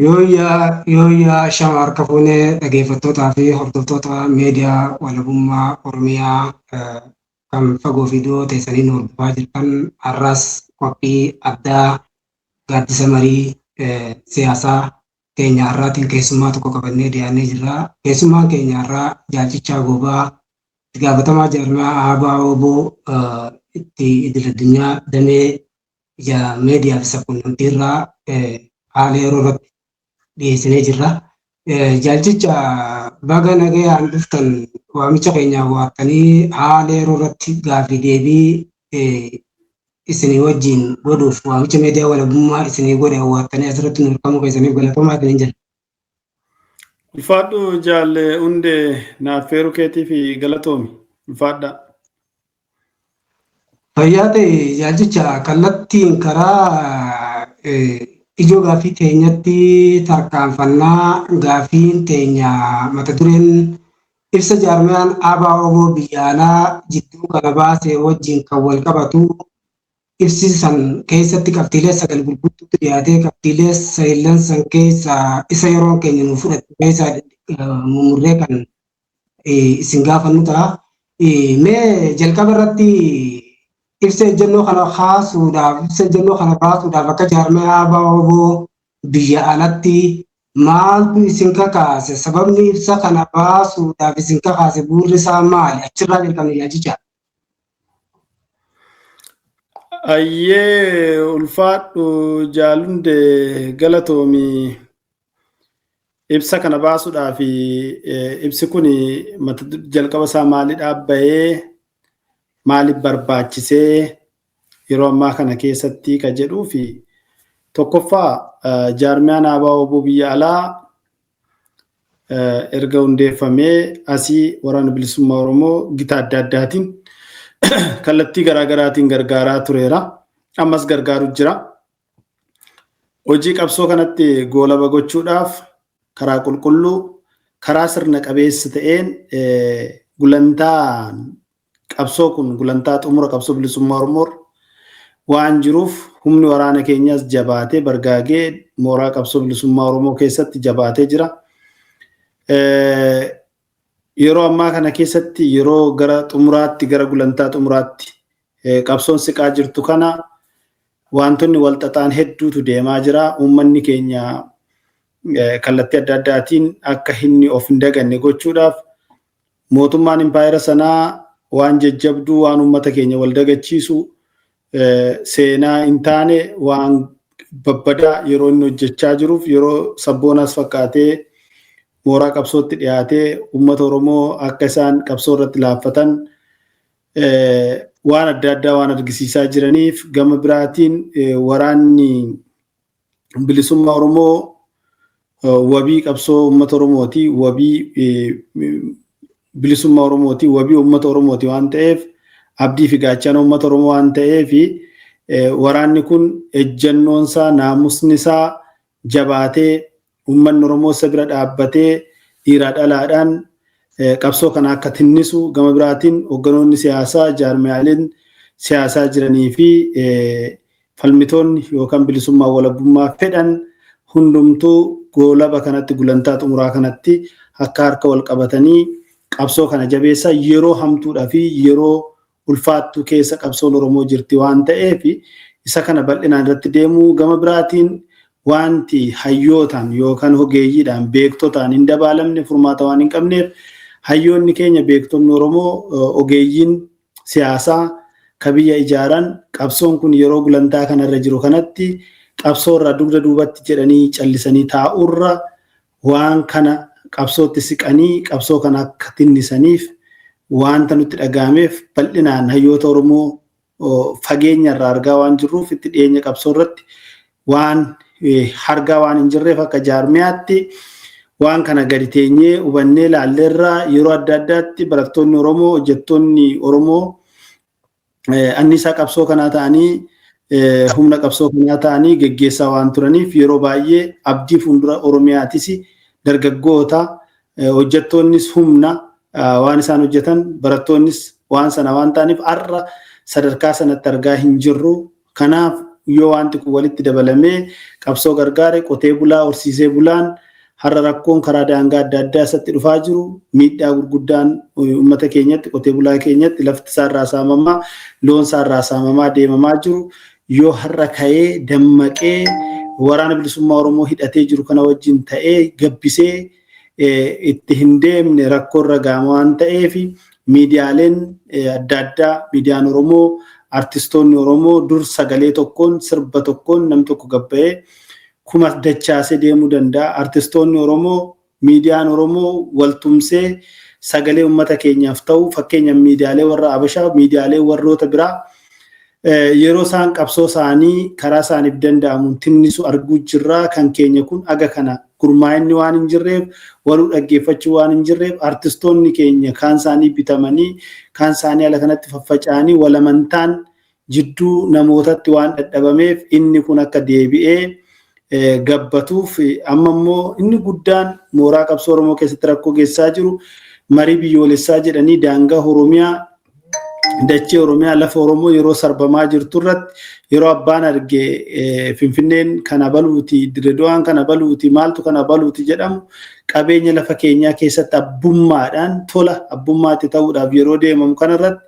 Yooyyaa yooyyaa shama harka fuunee dhaggeeffattootaa fi hordoftoota miidiyaa walabummaa Oromiyaa kan fagoo fi dhiyoo teessanii nu hordofaa jirtan har'as qophii addaa gaaddisa marii siyaasaa keenya har'aatiin keessummaa tokko qabannee dhiyaannee jirra. Keessummaan keenya har'aa Jaalchichaa Goobaa itti gaafatamaa jaarmiyaa ABO itti idil addunyaa damee miidiyaa fi sabquunnamtii irraa haala yeroo irratti dhiyeessinee jirra. Jaalchicha baga nagayaan dhuftan waamicha keenya waattanii haala yeroo irratti gaaffii deebii isinii wajjin godhuuf waamicha miidiyaa walabummaa isinii godhe waattanii asirratti nu argamuu keessaniif galatoomaa isiniin jenna. Ulfaadhu jaalle hundee naaf feeruu keetii fi galatoomi. Ulfaadha. Fayyaa ta'e jaalchicha kallattiin karaa ijoo gaaffii teenyatti tarkaanfannaa gaaffiin teenya mata dureen ibsa jaarmiyaan ABO biyya alaa jidduu kana baase wajjin kan wal qabatu ibsi san keessatti qabxiilee sagal gurgudduutti dhiyaatee qabxiilee sagallan san keessaa isa yeroon keenya nu fudhatu keessaa mummurree kan isin gaafannu ta'a. Mee jalqaba irratti ibsa ejjennoo kana kaasuudhaaf ibsa ejjennoo kana baasuudhaaf akka jaarmiyaa ABO biyya alatti maaltu isin kakaase? Sababni ibsa kana baasuudhaaf isin kakaase bu'uurri isaa maali? Achirraa jalqabne jaalchicha. Ayyee ulfaadhu jaalunde galatoomi. Ibsa kana baasuudhaaf ibsi kun mata jalqaba isaa maalidhaaf bahee maaliif barbaachisee yeroo ammaa kana keessatti ka jedhuu fi tokkoffaa jaarmiyaan ABO biyya alaa erga hundeeffamee asii waraana bilisummaa Oromoo gita adda addaatiin kallattii garaagaraatiin gargaaraa tureera. Ammas gargaaru jira. Hojii qabsoo kanatti goolaba gochuudhaaf karaa qulqulluu, karaa sirna qabeessa ta'een gulantaa qabsoo kun gulantaa xumura qabsoo bilisummaa Oromoo waan jiruuf humni waraana keenyaas jabaatee bargaagee mooraa qabsoo bilisummaa Oromoo keessatti jabaatee jira. Yeroo ammaa kana keessatti yeroo gara xumuraatti gara gulantaa xumuraatti qabsoon siqaa jirtu kana wantoonni wal xaxaan hedduutu deemaa jira. Uummanni keenya kallattii adda addaatiin akka inni of hin daganne gochuudhaaf mootummaan impaayera sanaa waan jajjabduu waan uummata keenya wal dagachiisu seenaa hin taane waan babbadaa yeroo inni hojjechaa jiruuf yeroo sabboonaas fakkaatee mooraa qabsootti dhiyaatee uummata Oromoo akka isaan qabsoo irratti laaffatan waan adda addaa waan argisiisaa jiraniif gama biraatiin waraanni bilisummaa Oromoo wabii qabsoo uummata Oromooti, wabii bilisummaa Oromooti, wabii uummata Oromooti waan ta'eef abdii fi gaachana uummata Oromoo waan ta'eef waraanni kun ejjennoonsaa naamusni isaa jabaatee uummanni Oromoo isa bira dhaabbatee dhiiraa dhalaadhaan qabsoo kana akka tinnisu gama biraatiin hoogganoonni siyaasaa jaarmiyaaleen siyaasaa jiranii fi falmitoonni yookaan bilisummaa walabummaa fedhan hundumtuu goolaba kanatti gulantaa xumuraa kanatti akka harka wal qabatanii qabsoo kana jabeessaa yeroo hamtuudhaa fi yeroo ulfaattuu keessa qabsoon Oromoo jirti waan ta'eef isa kana bal'inaan irratti deemuu gama biraatiin wanti hayyootaan yookaan ogeeyyiidhaan beektotaan hin dabaalamne furmaata waan hin qabneef hayyoonni keenya beektonni Oromoo ogeeyyiin siyaasaa ka biyya ijaaran qabsoon kun yeroo gulantaa kanarra jiru kanatti qabsoo irraa dugda duubatti jedhanii callisanii taa'urra waan kana qabsootti siqanii qabsoo kana akka tinnisaniif wanta nutti dhaga'ameef bal'inaan hayyoota Oromoo fageenya irraa argaa waan jirruuf itti dhiyeenya qabsoo irratti waan argaa waan hin jirreef akka jaarmiyaatti waan kana gadi teenyee hubannee ilaalleerraa yeroo adda addaatti barattoonni Oromoo hojjettoonni Oromoo anniisaa qabsoo kanaa ta'anii humna qabsoo kanaa ta'anii geggeessaa waan turaniif yeroo baay'ee abdii fuuldura Oromiyaatis dargaggoota hojjettoonnis humna waan isaan hojjetan barattoonnis waan sana waan ta'aniif har'a sadarkaa sanatti argaa hin jirru. Kanaaf Yoo wanti kun walitti dabalamee qabsoo gargaare, qotee bulaa, horsiisee bulaan har'a rakkoon karaa daangaa adda addaa isatti dhufaa jiru, miidhaa gurguddaan uummata keenyatti, qotee bulaa keenyatti, lafti isaarraa saamamaa, loon isaarraa saamamaa deemamaa jiru, yoo har'a ka'ee dammaqee waraana bilisummaa Oromoo hidhatee jiru kana wajjin ta'ee gabbisee itti hin deemne, rakkoo irra gaama waan ta'eef, miidiyaaleen adda addaa, miidiyaan Oromoo, artistoonni Oromoo dur sagalee tokkoon, sirba tokkoon nam tokko gabba'ee kuma dachaasee deemuu danda'a. Artistoonni Oromoo, miidiyaan Oromoo waltumsee sagalee uummata keenyaaf ta'u, fakkeenyaaf miidiyaalee warra Abashaa, miidiyaalee warroota biraa yeroo isaan qabsoo isaanii karaa isaaniif danda'amuun tinnisu arguu jirraa. Kan keenya kun aga kana gurmaa'inni waan hin jirreef, waluu dhaggeeffachuu waan hin jirreef, artistoonni keenya kaan isaanii bitamanii, kaan isaanii ala kanatti faffaca'anii, walamantaan jidduu namootatti waan dadhabameef, inni kun akka deebi'ee gabbatuuf. Amma immoo inni guddaan mooraa qabsoo Oromoo keessatti rakkoo geessaa jiru, marii biyyoolessaa jedhanii daangaa Oromiyaa, dachee Oromiyaa, lafa Oromoo yeroo sarbamaa jirtu irratti, yeroo abbaan arge Finfinneen kana baluuti, Dirredawaan kana baluuti, maaltu kana baluuti jedhamu, qabeenya lafa keenyaa keessatti abbummaadhaan tola abbummaatti ta'uudhaaf yeroo deemamu kanarratti,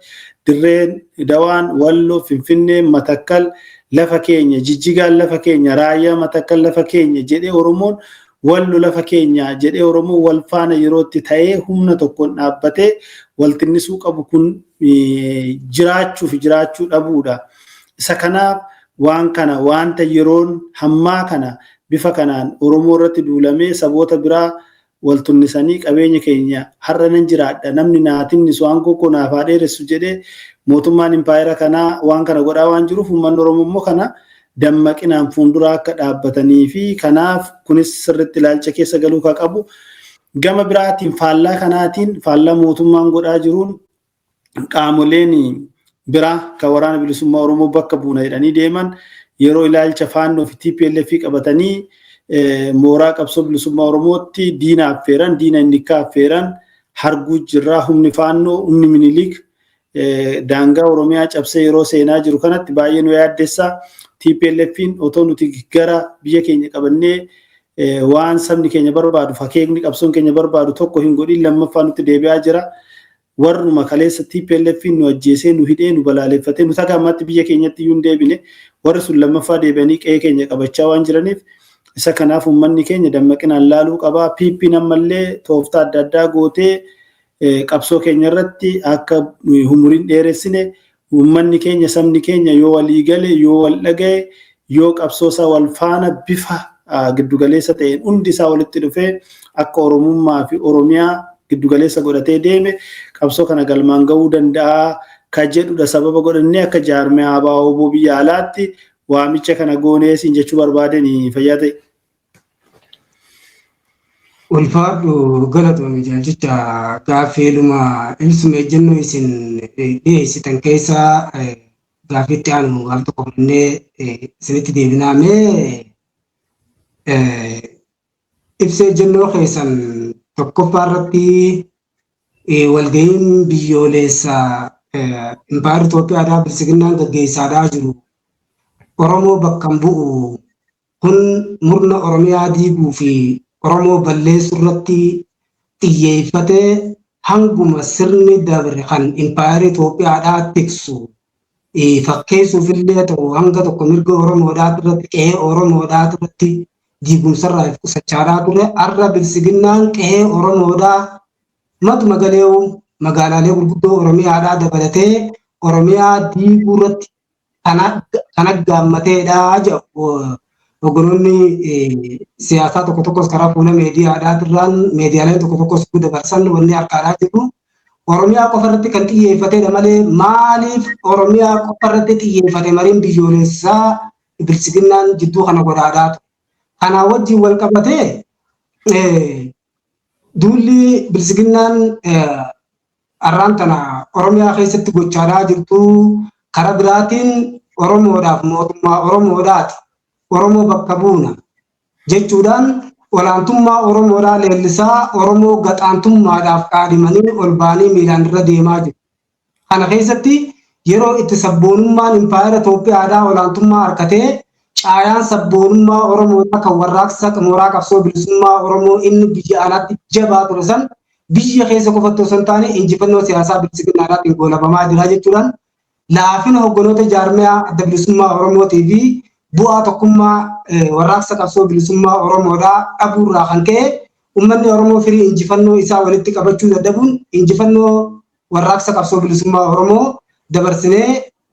Dirreen Dawaan, Walloo, Finfinneen, Matakkal lafa keenya, Jijjigaan lafa keenya, Raayyaa Matakkal lafa keenya jedhee Oromoon, Wallo lafa keenya jedhee Oromoon wal faana yeroo itti ta'ee humna tokkoon dhaabbatee waltinnisuu qabu kun jiraachuu fi jiraachuu dhabuudha. Isa kanaaf waan kana, wanta yeroon hammaa kana bifa kanaan Oromoo irratti duulamee, saboota biraa waltunnisanii qabeenya keenya har'a nan jiraadha, namni naa tinnisu, aangoo koo naaf haa dheeressu jedhee mootummaan impaayera kanaa waan kana godhaa waan jiruuf, uummanni Oromoo immoo kana dammaqinaan fuuldura akka dhaabbatanii fi kanaaf kunis sirriitti ilaalcha keessa galuu kan qabu. Gama biraatiin, faallaa kanaatiin, faallaa mootummaan godhaa jiruun, qaamoleen biraa kan waraana bilisummaa Oromoo bakka buuna jedhanii deeman yeroo ilaalcha Faannoo fi TPLF qabatanii mooraa qabsoo bilisummaa Oromootti diina affeeran, diina inni affeeran arguu jirraa. Humni Faannoo, humni Minilik daangaa Oromiyaa cabsee yeroo seenaa jiru kanatti baay'ee nu yaaddessaa. TPLFin otoo nuti gara biyya keenya qabannee waan sabni keenya barbaadu, fakkeenya qabsoon keenya barbaadu tokko hin godhin, lammaffaa nutti deebi'aa jira. Warruma kaleessa TPLFin nu ajjeesee, nu hidhee, nu balaaleffatee, nu taga ammaatti biyya keenyatti iyyuu hin deebine, warri sun lammaffaa deebi'anii qe'ee keenya qabachaa waan jiraniif, isa kanaaf uummanni keenya dammaqinaan laaluu qabaa. PP'n ammallee tooftaa adda addaa gootee qabsoo keenya irratti akka umuriin dheeressine, uummanni keenya, sabni keenya yoo walii gale, yoo wal dhagaye, yoo qabsoo isaa wal faana bifa giddugaleessa ta'een hundi isaa walitti dhufee akka Oromummaa fi Oromiyaa giddugaleessa godhatee deeme, qabsoo kana galmaan ga'uu danda'a ka jedhudha. Sababa godhannee akka jaarmiyaa ABO biyya alaatti waamicha kana goonee siin jechuu barbaadeni. Fayyaa ta'e. Ulfaadhu, galatoomii jaalchicha. Gaaffiiluma ibsuma ejjennoo isin dhiyeessitan keessaa gaaffiitti aanu gaaf tokko fudhannee isinitti deebinaa. Mee ibsa ejjennoo keessan tokkoffaa irratti walga'iin biyyoolessaa impaayera Itoophiyaadhaa bilisiginnaan gaggeessaadhaa jiru Oromoo bakka hin bu'u, kun murna Oromiyaa diiguu fi Oromoo balleessuu irratti xiyyeeffatee hanguma sirni dabre kan impaayera Itoophiyaadhaa tiksu fakkeessuuf illee ta'u, hanga tokko mirga Oromoodhaa irratti, qe'ee Oromoodhaa irratti diigumsarraa of qusachaadhaa ture. Har'a bilisiginnaan qe'ee Oromoodhaa matuma galeewu magaalaalee gurguddoo Oromiyaadhaa dabalatee Oromiyaa diiguu irratti kan aggaammateedha jedhu. Hogganoonni siyaasaa tokko tokkos karaa fuula miidiyaadhaatirraan, miidiyaaleen tokko tokkos dabarsan, wanni harkaadhaa jiru Oromiyaa qofa irratti kan xiyyeeffatedha malee, maaliif Oromiyaa qofa irratti xiyyeeffate mariin biyyoolessaa bilisiginnaan jidduu kana godhaadhaa ture? Kanaa wajjin wal qabatee duulli bilisiginnaan har'aan tana Oromiyaa keessatti gochaadhaa jirtu karaa biraatiin Oromoodhaaf mootummaa Oromoodhaati. Oromoo bakka buuna jechuudhaan olaantummaa Oromoodhaa leellisaa, Oromoo gaxaantummaadhaaf qaadhimanii ol ba'anii miilaan irra deemaa jiru. Kana keessatti Yeroo itti sabboonummaan impaayera Itoophiyaadhaa olaantummaa harkatee caayaan sabboonummaa Oromoo kan warraaqsa mooraa qabsoo bilisummaa Oromoo inni biyya alaatti jabaa ture san biyya keessa qofatti osoo hin taane injifannoo siyaasaa bilisummaadhaatiin goolabamaa jira jechuudhaan laafina hogganoota jaarmiyaa adda bilisummaa Oromootii fi bu'aa tokkummaa warraaqsa qabsoo bilisummaa Oromoodhaa dhabuurraa kan ka'e uummanni Oromoo firii injifannoo isaa walitti qabachuu dadhabuun injifannoo warraaqsa qabsoo bilisummaa Oromoo dabarsinee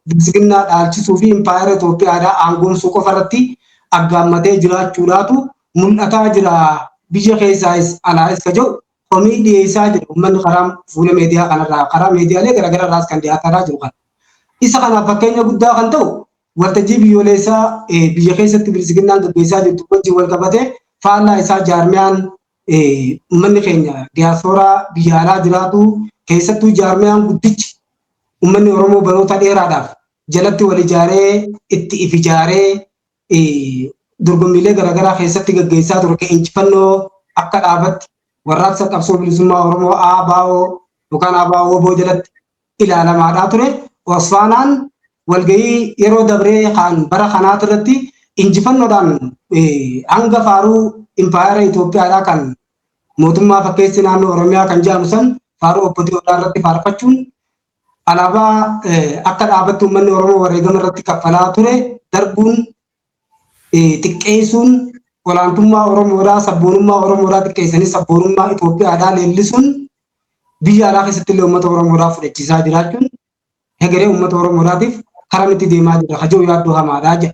bilisiginnaa dhaalchisuu fi impaayera Itoophiyaadhaa aangoomsuu qofa irratti aggaammatee jiraachuudhaatu mul'ataa jira. Biyya keessaas alaas ka jiru komii dhiyeessaa jiru uummanni karaa fuula miidiyaa kanarraa karaa miidiyaalee garaagaraa irraas kan dhiyaataa jiru kana. Isa kanaaf fakkeenya guddaa kan ta'u waltajjii biyyoolessaa biyya keessatti bilisiginnaan gaggeessaa jirtu wajjin wal qabatee faallaa isaa jaarmiyaan uummanni keenya diyaaspooraa biyya alaa jiraatu keessattuu jaarmiyaan guddichi uummanni Oromoo baroota dheeraadhaaf jalatti wal ijaaree itti if ijaaree dorgommiilee garaagaraa keessatti gaggeessaa ture injifannoo akka dhaabatti warraaqsa qabsoo bilisummaa Oromoo ABO yookaan ABO jalatti ilaalamaadhaa ture. Osfaanaan walgahii yeroo dabree kan bara kanaati irratti injifannoodhaan hanga faaruu impaayera Itoophiyaadhaa kan mootummaa fakkeessi naannoo Oromiyaa kan jedhamu san faaruu obbo Diyoodhaa irratti faarfachuun alaabaa akka dhaabatti uummanni Oromoo wareegama irratti kaffalaa ture darbuun xiqqeessuun olaantummaa Oromoodhaa sabboonummaa Oromoodhaa xiqqeessanii sabboonummaa Itoophiyaadhaa leellisuun biyya alaa keessatti illee uummata Oromoodhaa fudhachiisaa jiraachuun hegeree uummata Oromoodhaatiif karaa itti deemaa jira. Hajoo yaaddoo hamaadhaa jedha.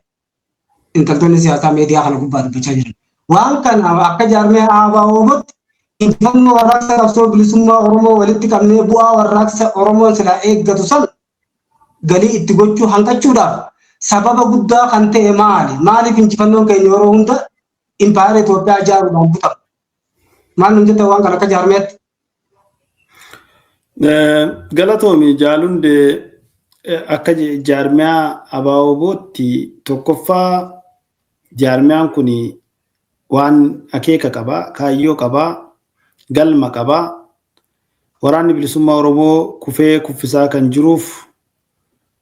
Intaltoonni siyaasaa miidiyaa kana gubbaa dubbachaa jiran. Waan kana akka jaarmee ABO'tti injifannoo warraaqsa qabsoo bilisummaa Oromoo walitti qabnee bu'aa warraaqsa Oromoon silaa eeggatu san galii itti gochuu hanqachuudhaaf sababa guddaa kan ta'e maali? Maaliif injifannoon keenya yeroo hunda impaayera Itoophiyaa ijaaruudhaan butama? Maal nun jetta waan kana akka jaarmeetti? Galatoomi jaalunde akka jaarmiyaa ABO'tti tokkoffaa jaarmiyaan kun waan akeeka qabaa, kaayyoo qabaa, galma qabaa. Waraanni bilisummaa Oromoo kufee kuffisaa kan jiruuf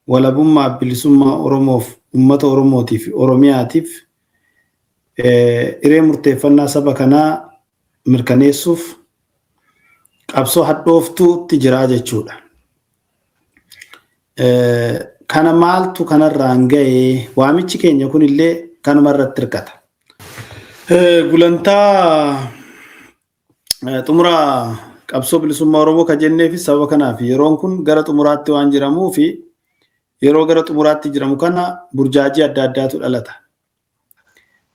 walabummaa bilisummaa Oromoof uummata Oromootiif Oromiyaatiif hiree murteeffannaa saba kanaa mirkaneessuuf qabsoo hadhooftuutti jira jechuudha. Kana maaltu kanarraan ga'ee waamichi keenya kunillee kanuma irratti hirkata. Gulantaa xumura qabsoo bilisummaa Oromoo kan jenneefis sababa kanaaf yeroon kun gara xumuraatti waan jiramuu fi yeroo gara xumuraatti jiramu kana burjaajii adda addaatu dhalata.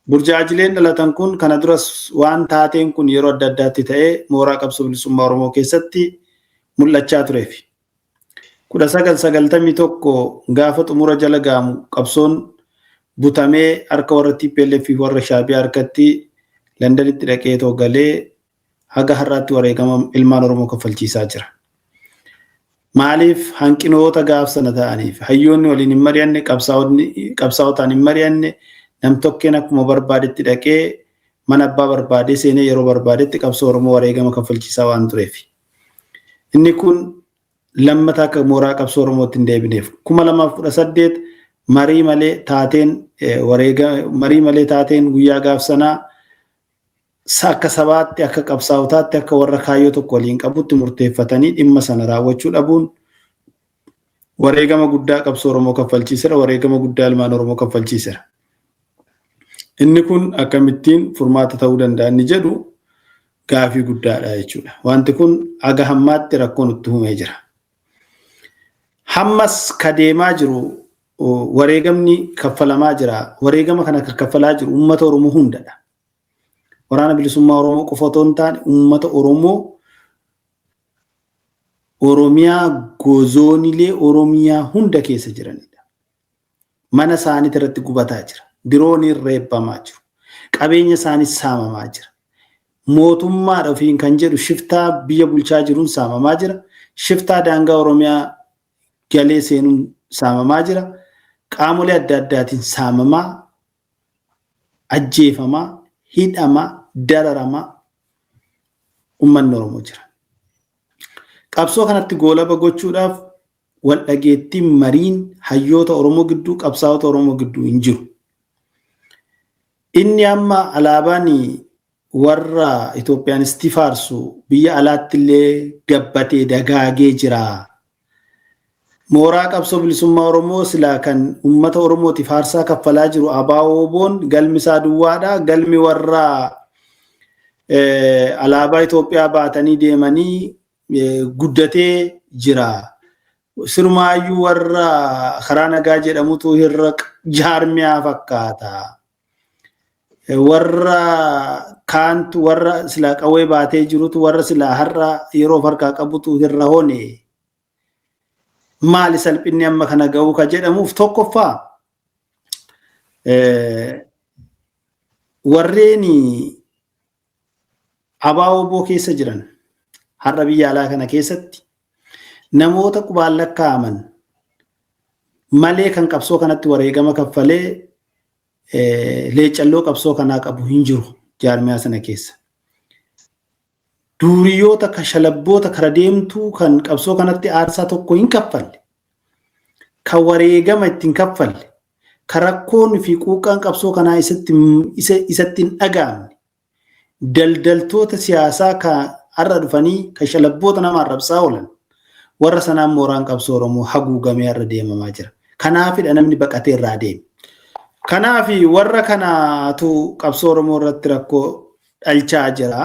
Burjaajileen dhalatan kun kana duras waan taateen kun yeroo adda addaatti ta'ee mooraa qabsoo bilisummaa Oromoo keessatti mul'achaa tureef. 1991 gaafa xumura jala gaamu qabsoon butamee harka warra TPLF fi warra Shaabiyaa harkatti Londanitti dhaqee galee haga har'aatti wareegama ilmaan Oromoo kaffalchiisaa jira. Maaliif hanqinoota gaaf sana ta'aniif hayyoonni waliin hin mari'anne qabsaa'otaan hin mari'anne namtokkeen akkuma barbaadetti dhaqee mana abbaa barbaadee seenee yeroo barbaadetti qabsoo Oromoo wareegama kaffalchiisaa waan tureef. Inni kun lammataa akka mooraa qabsoo Oromootti hin deebineef. 2018 marii malee taateen marii malee taateen guyyaa gaaf sanaa akka sabaatti akka qabsaa'otaatti akka warra kaayyoo tokko waliin qabutti murteeffatanii dhimma sana raawwachuu dhabuun wareegama guddaa qabsoo Oromoo kaffalchiiseera, wareegama guddaa ilmaan Oromoo kaffalchiiseera. Inni kun akkamittiin furmaata ta'uu danda'a inni jedhu gaafii guddaadha jechuudha. Wanti kun haga hammaatti rakkoo nutti uumee jira. Hammas ka deemaa jiru wareegamni kaffalamaa jira. Wareegama kana kan kaffalaa jiru uummata Oromoo hundadha. Waraana bilisummaa Oromoo qofa otoo hin taane uummata Oromoo Oromiyaa gozoonilee Oromiyaa hunda keessa jiranidha. Mana isaanii irratti gubataa jira. Dirooniin reebbamaa jiru. Qabeenya isaanii saamamaa jira. Mootummaadha ofiin kan jedhu shiftaa biyya bulchaa jiruun saamamaa jira. Shiftaa daangaa Oromiyaa galee seenuun saamamaa jira. Qaamolee adda addaatiin saamamaa, ajjeefamaa, hidhamaa, dararamaa uummanni Oromoo jira. Qabsoo kanatti goolaba gochuudhaaf wal dhageettiin mariin hayyoota Oromoo gidduu, qabsaa'ota Oromoo gidduu hin jiru. Inni amma alaabaan warra Itoophiyaanistii faarsu biyya alaatti illee gabbatee dagaagee jira. Mooraa qabsoo bilisummaa Oromoo silaa kan uummata Oromootiif aarsaa kaffalaa jiru ABO-WBOn galmi isaa duwwaadha. Galmi warra alaabaa Itoophiyaa baatanii deemanii guddatee jira. Sirumaayyuu warra karaa nagaa jedhamutu irra jaarmiyaa fakkaata. Warra kaantu, warra silaa qawwee baatee jirutu, warra silaa har'a yeroo harkaa qabutu irra hone. Maali salphinni amma kana ga'uu ka jedhamuuf, tokkoffaa warreen ABO-WBO keessa jiran har'a biyya alaa kana keessatti namoota qubaan lakkaa'aman malee kan qabsoo kanatti wareegama kaffalee leecalloo qabsoo kanaa qabu hin jiru jaarmiyaa sana keessa. Duuriyyoota, kashalabboota, kara deemtuu kan qabsoo kanatti aarsaa tokko hin kaffalle, kan wareegama ittiin kaffalle, kan rakkoon fi quuqqaan qabsoo kanaa isatti hin dhaga'amne, daldaltoota siyaasaa kan har'a dhufanii kashalabboota nama arrabsaa oolan, warra sanaan mooraan qabsoo Oromoo haguugamee har'a deemamaa jira. Kanaafidha namni baqatee irraa deeme. Kanaaf warra kanaatu qabsoo Oromoo irratti rakkoo dhalchaa jira.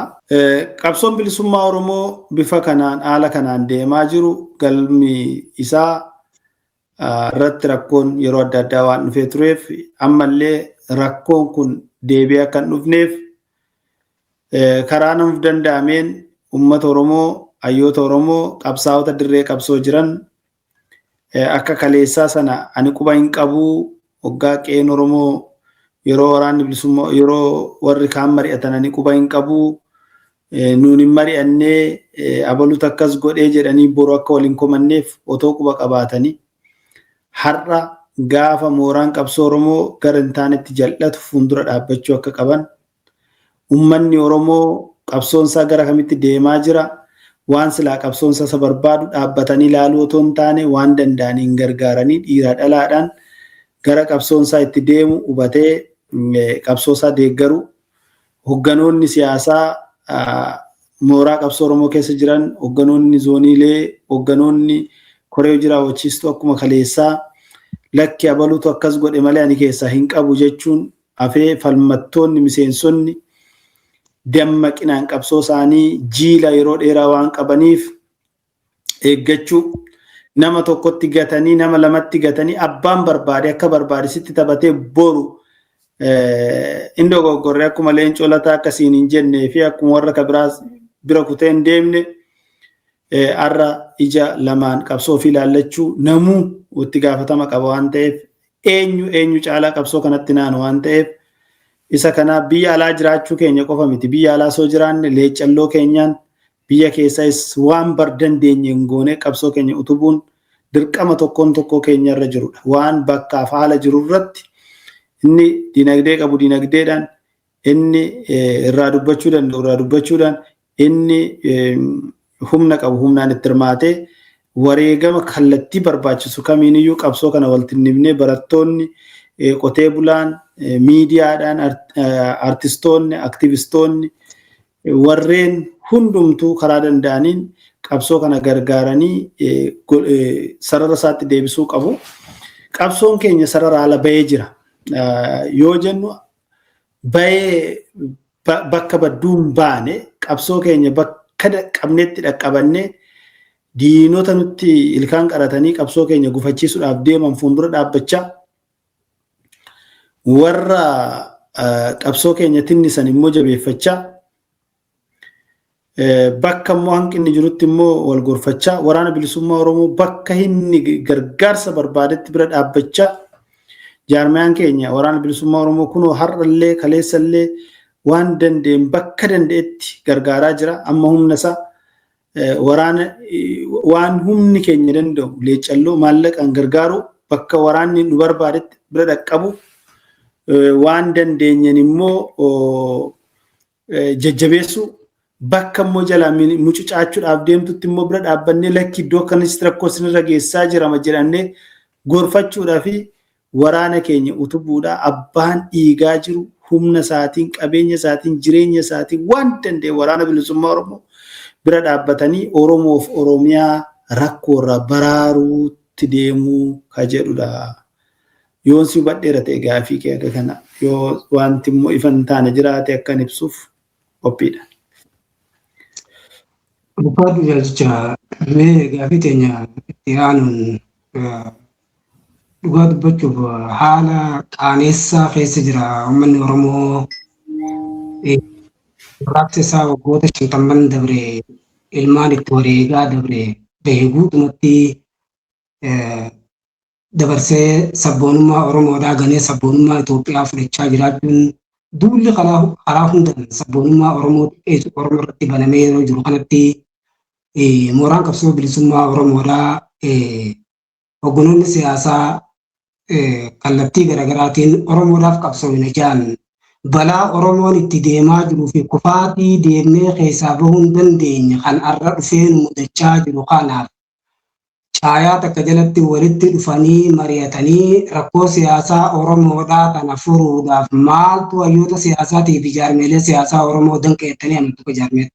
Qabsoon bilisummaa Oromoo bifa kanaan, haala kanaan deemaa jiru galmi isaa irratti rakkoon yeroo adda addaa waan dhufee tureef, ammallee rakkoon kun deebi'ee akka hin dhufneef karaa nuuf danda'ameen uummata Oromoo, hayyoota Oromoo, qabsaa'ota dirree qabsoo jiran akka kaleessaa sana ani quba hin qabu, hoggaa qe'een Oromoo yeroo waraanni bilisummaa, yeroo warri kaan mari'atan ani quba hin qabu, nuun hin mari'annee, abalutu akkas godhee jedhanii boru akka waliin komanneef, otoo quba qabaatanii har'a gaafa mooraan qabsoo Oromoo gara hin taanetti jal'atu fuuldura dhaabbachuu akka qaban, uummanni Oromoo qabsoon isaa gara kamitti deemaa jira, waan silaa qabsoon isaa barbaadu dhaabbatanii ilaaluu otoo hin taane waan danda'aniin gargaaranii dhiiraa dhalaadhaan gara qabsoon isaa itti deemu hubatee qabsoo isaa deeggaru, hogganoonni siyaasaa mooraa qabsoo Oromoo keessa jiran, hogganoonni zooniilee, hogganoonni koree hojii raawwachiistuu akkuma kaleessaa lakki abaluutu akkas godhe malee ani keessaa hin qabu jechuun hafee, falmattoonni miseensonni dammaqinaan qabsoo isaanii jiila yeroo dheeraa waan qabaniif eeggachuu, nama tokkotti gatanii, nama lamatti gatanii, abbaan barbaade akka barbaade sitti taphatee boru inni dogoggorre akkuma leencoo lataa akkasiin hin jennee fi akkuma warra kabiraas bira kutee hin deemne, har'a ija lamaan qabsoo ofii ilaallachuu namuu itti gaafatama qaba waan ta'eef, eenyu eenyu caalaa qabsoo kanatti naanu waan ta'eef, isa kanaaf biyya alaa jiraachuu keenya qofa miti. Biyya alaa soo jiraanne leecalloo keenyaan biyya keessas waan bar dandeenye hin goone qabsoo keenya utubuun dirqama tokkoon tokkoo keenya irra jirudha. Waan bakkaaf haala jiru irratti inni dinagdee qabu dinagdeedhaan, inni irraa dubbachuu danda'u irraa dubbachuudhaan, inni humna qabu humnaan itti hirmaatee wareegama kallattii barbaachisu kamiiniyyuu qabsoo kana walitti nibnee, barattoonni, qotee bulaan, miidiyaadhaan, artistoonni, aktivistoonni, warreen hundumtuu karaa danda'aniin qabsoo kana gargaaranii sarara isaatti deebisuu qabu. Qabsoon keenya sarara ala bahee jira. Yoo jennu bahee bakka badduu hin baane, qabsoo keenya bakka qabnetti dhaqqabannee diinota nutti ilkaan qaratanii qabsoo keenya gufachiisuudhaaf deeman fuuldura dhaabbachaa, warra qabsoo keenya tinnisan immoo jabeeffachaa, bakka immoo hanqinni jirutti immoo wal gorfachaa, waraana bilisummaa Oromoo bakka inni gargaarsa barbaadetti bira dhaabbachaa, jaarmayaan keenya waraana bilisummaa Oromoo kunoo har'allee kaleessallee waan danda'een bakka danda'etti gargaaraa jira. Amma humna isaa waraana waan humni keenya danda'u leecalloo maallaqaan gargaaru, bakka waraanni nu barbaadetti bira dhaqqabu, waan dandeenyen immoo jajjabeessu, Bakka immoo jalaa mucucaachuudhaaf deemtutti immoo bira dhaabbannee lakki iddoo akkanatti rakkoo isinirra geessaa jirama jedhannee gorfachuudhaa fi waraana keenya utubuudha. Abbaan dhiigaa jiru humna isaatiin, qabeenya isaatiin, jireenya isaatiin waan danda'e waraana bilisummaa Oromoo bira dhaabbatanii Oromoof Oromiyaa rakkoo irraa baraaruutti deemuu ka jedhudha. Yoon si hubadheera ta'e gaafii kee akka kana yoo wanti immoo ifa hin taane jiraate akkan ibsuuf qophiidha. Ulfaadhu jaalchicha, mee gaafii teenya itti aanuun dhugaa dubbachuuf haala qaaneessaa keessa jira uummanni Oromoo. Warraaqsa isaa waggoota 50 dabre ilmaan itti wareegaa dabre bahe guutumatti dabarsee sabboonummaa Oromoodhaa ganee sabboonummaa Itoophiyaa fudhachaa jiraachuun duulli karaa hundaan sabboonummaa Oromoo xiqqeessu Oromoo irratti banamee yeroo jiru kanatti mooraan qabsoo bilisummaa Oromoodhaa hogganoonni siyaasaa kallattii garaagaraatiin Oromoodhaaf qabsoomina ja'an balaa Oromoon itti deemaa jiruu fi kufaatii deemnee keessaa bahuu hin dandeenye kan har'a dhufee nu mudachaa jiru kanaaf caayaa takka jalatti walitti dhufanii mari'atanii rakkoo siyaasaa Oromoodhaa kana furuudhaaf maaltu hayyoota siyaasaatii fi jaarmeelee siyaasaa Oromoo danqa jettanii amantu akka jaarmeetti?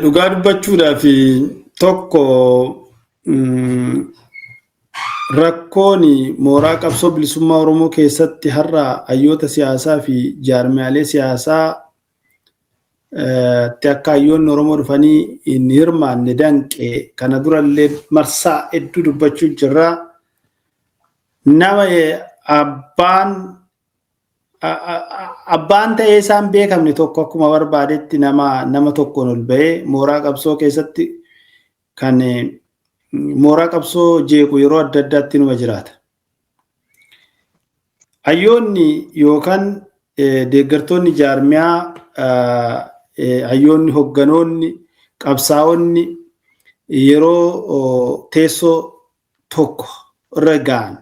Dhugaa dubbachuudhaaf tokko rakkoon mooraa qabsoo bilisummaa Oromoo keessatti har'a hayyoota siyaasaa fi jaarmiyaalee siyaasaa itti akka hayyoonni Oromoo dhufanii hin hirmaanne danqe kana durallee marsaa hedduu dubbachuu jirra. Nama abbaan ta'ee isaan beekamne tokko akkuma barbaadetti nama tokkoon ol ba'ee mooraa qabsoo keessatti kan mooraa qabsoo jeequ yeroo adda addaatti numa jiraata. Hayyoonni yookaan deeggartoonni jaarmiyaa, hayyoonni, hogganoonni, qabsaa'onni yeroo teessoo tokko irra ga'an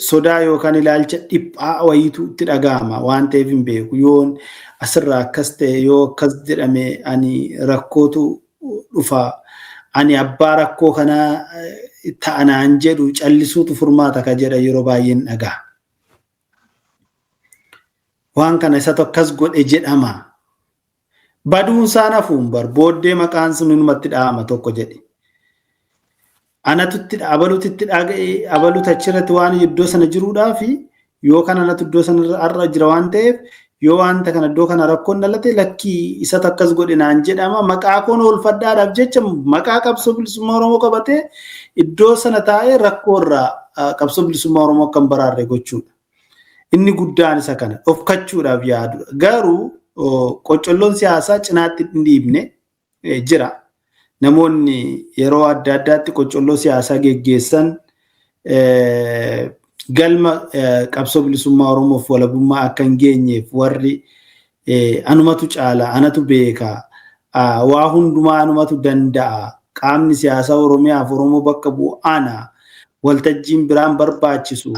sodaa yookaan ilaalcha dhiphaa wayiitu itti dhaga'ama waan ta'eef hin beeku. Yoon asirraa akkas ta'e, yoo akkas jedhame ani rakkootu dhufa, ani abbaa rakkoo kanaa ta'anaan jedhu, callisuutu furmaata ka jedha yeroo baay'een dhaga'a. Waan kana isatu akkas godhe jedhama. Baduun isaan hafuun bar booddee maqaan sun numatti dhahama tokko jedhe. Anatu itti abaluutti itti dhaga'e, abaluutu achirratti waan iddoo sana jiruudhaa fi yookaan anatu iddoo sana har'a jira waan ta'eef yoo wanta kana iddoo kana rakkoon dhalate lakkii isatu akkas godhe naan jedhama. Maqaa koon oolfadhaadhaaf jecha maqaa qabsoo bilisummaa Oromoo qabatee iddoo sana taa'ee rakkoo irraa qabsoo bilisummaa Oromoo akka hin baraarre gochuudha. Inni guddaan isa kana dhofkachuudhaaf yaadudha. Garuu qoccolloon siyaasaa cinaatti hin dhiibne jira. Namoonni yeroo adda addaatti qoccolloo siyaasaa geggeessan galma qabsoo bilisummaa Oromoof walabummaa akka hin geenyeef warri anumatu caala, anatu beeka, waa hundumaa anumatu danda'a, qaamni siyaasaa Oromiyaaf Oromoo bakka bu'u ana, waltajjiin biraan barbaachisu.